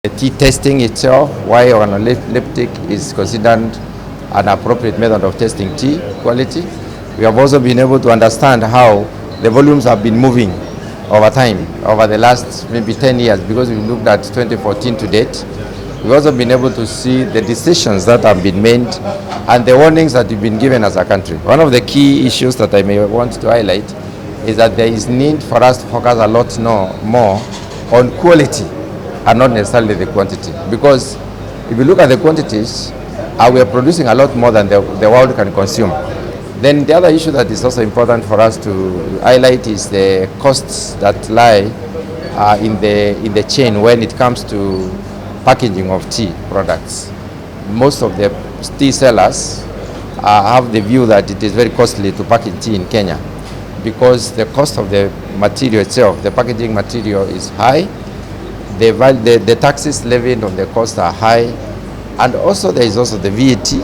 The tea testing itself, why organoleptic is considered an appropriate method of testing tea quality. We have also been able to understand how the volumes have been moving over time, over the last maybe 10 years, because we looked at 2014 to date. We've also been able to see the decisions that have been made and the warnings that we've been given as a country. One of the key issues that I may want to highlight is that there is need for us to focus a lot no, more on quality and not necessarily the quantity. Because if you look at the quantities, we are producing a lot more than the world can consume. Then the other issue that is also important for us to highlight is the costs that lie in the chain when it comes to packaging of tea products. Most of the tea sellers have the view that it is very costly to package tea in Kenya because the cost of the material itself, the packaging material, is high, the taxes levied on the cost are high, and also there is also the VAT.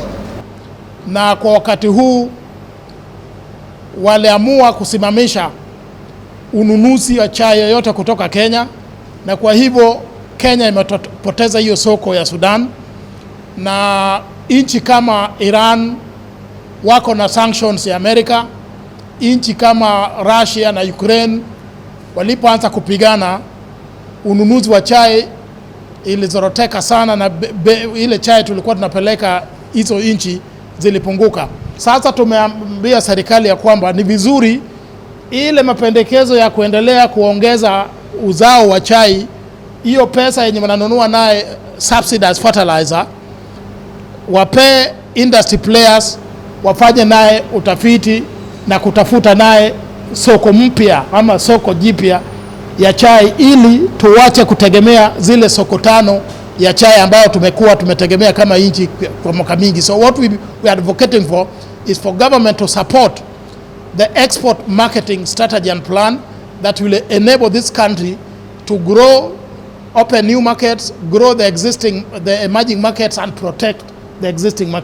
Na kwa wakati huu waliamua kusimamisha ununuzi wa chai yoyote kutoka Kenya, na kwa hivyo Kenya imepoteza hiyo soko ya Sudan, na nchi kama Iran wako na sanctions ya Amerika. Nchi kama Russia na Ukraine walipoanza kupigana, ununuzi wa chai ilizoroteka sana, na ile chai tulikuwa tunapeleka hizo nchi zilipunguka. Sasa tumeambia serikali ya kwamba ni vizuri ile mapendekezo ya kuendelea kuongeza uzao wa chai, hiyo pesa yenye wananunua naye subsidized fertilizer, wapee industry players wafanye naye utafiti na kutafuta naye soko mpya ama soko jipya ya chai, ili tuwache kutegemea zile soko tano ya chai ambayo tumekuwa tumetegemea kama nchi kwa mwaka mingi. So what we are advocating for is for government to support the export marketing strategy and plan that will enable this country to grow, open new markets, grow the existing, the emerging markets and protect the existing markets.